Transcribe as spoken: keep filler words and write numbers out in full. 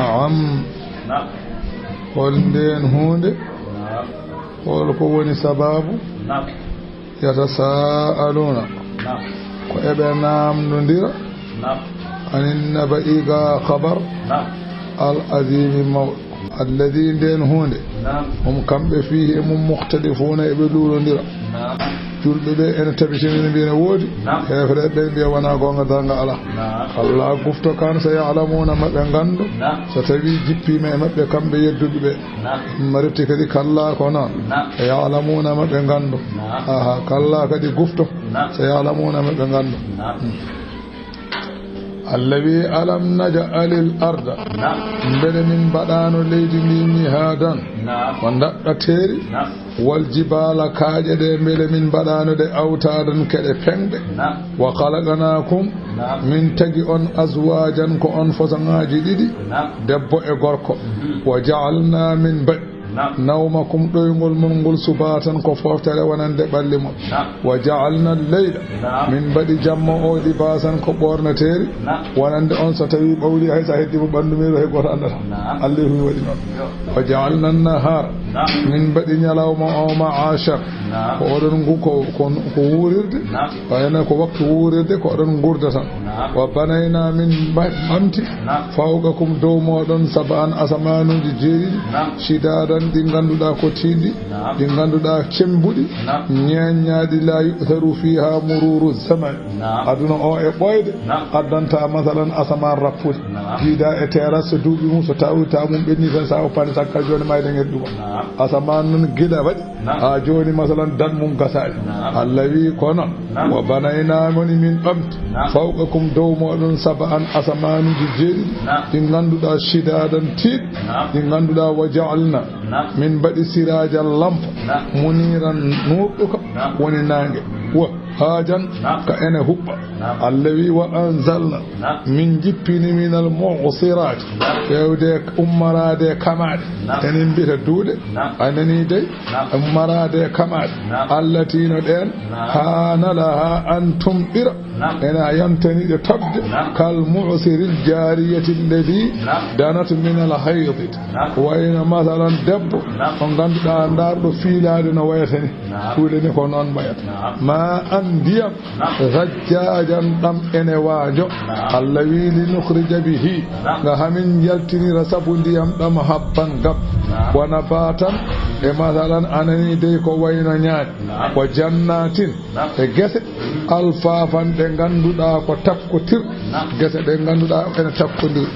Am. Naam. Hol ndeen huunde? Naam. Hol ko woni sababu? Naam. Yatasaaluna. Naam. Ko eɓe naamndondira. Naam. Anin naba'i ga khabar. Naam. Al azimi mawɗo. Alladi ndeen huunde. Naam. Hum kamɓe fiihi e mum mukhtalifuna eɓe luulondira. Naam. Julɓe ɓe ene tabitinini mbiya ne woodi. Naam. Heefereɓe ɓe mbiya wona goonga darnga ala. Naam. Kalla gufto kan sa ya'lamuna maɓe nganndu. Naam. So tawi jippiima e maɓɓe kamɓe yedduɓe ɓe. Naam. Maretti kadi kalla ko noon. Naam. Sa ya'lamuna maɓe nganndu. Naam. Aha, kalla kadi gufto. Naam. Sa ya'lamuna maɓe nganndu. Naam. Hmm. Allah wi alam naj'alil arda. Naam. Mbele min mbaɗaano leydi ndi mihadan. Naam. Ko ndaɗɗa teeri. Naam. Wal jibala kaaƴe ɗe mbele min mbaɗaano ɗe awtadan keɗe peŋɗe. Naam. Wa khalaqnakum. Naam. Min tagi on azwajan ko on fasoŋaaji ɗiɗi. Naam. Debbo e gorko. Mhm. Wa ja'alna min mbaɗi. Naam. Nawmakum ɗoyngol mon ngol subatan ko foftere wonande ɓalli mon. Naam. Wa ja'alna al-layla. Naam. Min mbaɗi jamma o libasan ko ɓornateeri. Naam. Wonande on so tawi ɓawli hay sa heddi mo ɓandu meeru hay goto andata. Naam. Allah wi waɗi noon. Yo. Wa ja'alna an-nahara. Naam. Min mbaɗi ñalawma o ma'ashan. Naam. Ko oɗon ngu-, ko, ko, ko wuurirde. Naam. Wayno ko waktu wuurirde ko oɗon ngurda tan. Naam. Wa banayna min mba-, ɓamti. Naam. Fawqakum dow moɗon sab'an asamaanuuji jeeɗiɗi. Naam. Shidadan ɗi ngannduɗaa ko tiiɗɗi. Naam. Ɗi ngannduɗaa cemmbuɗi. Naam. Ñeeññaaɗi la yu'tharu fiha mururu zaman. Naam. Aduna o e ɓooyde. Naam. Addanta masalan asamaan rappude. Naam. Jiida e terrasse duuɓi mum so tawi taw mum ɓenni tan sa o pani sakkal jooni mayde ngel ɗuma. Naam. Asamaan noon gila waɗi. Naam. Haa jooni, masalan, dan mum gasaani. Naam. Allah wi kono, naam, wa banayna woni min ɓamti, naam, fawqakum dow moɗon sab'an asamaanuuji jeeɗiɗi, naam, ɗi ngannduɗaa shidadan tiiɗ, naam, ɗi ngannduɗaa wa ja'alna, naam, min mbaɗi sirajan lampa, naam, muniran nuurɗuka, naam, woni naange, wa hajan, naam, ka ene huɓɓa. Naam. Allah wi wa anzalna. Naam. Min jippini minal mu'sirati. Naam. Fewde ummaraade e kamaaɗe. Naam. Enen mbiyata duuɗe. Naam. A nani dey? Naam. Ummaraade e kamaaɗe. Naam. Allati no ɗeen. Naam. Haana laha an tumɗira. Naam. Ena yantani ɗe toɓde. Naam. Kal mu'siril jariyati allati. Naam. Danat minal haydi. Naam. Wayno masalan debbo. Naam. O ngannduɗaa ndaarɗo fiilaade no wayata ni. Naam. Kuule ni ko noon mbayata. Naam. Ma an ndiyam. Naam. Zajjajan ɗam ene waajo. Naam. Allah wi li nukhrija bihi. Naam. Nga hamin yaltinira sabu ndiyam ɗam habban gab. Naam. Wa nabatan e masalan a nani dey ko wayno ñaani. Naam. Wa jannatin. Naam. E gese. Alfafan ɗe ngannduɗaa ko takkotir. Naam. Gese ɗe ngannduɗaa ene takkondir.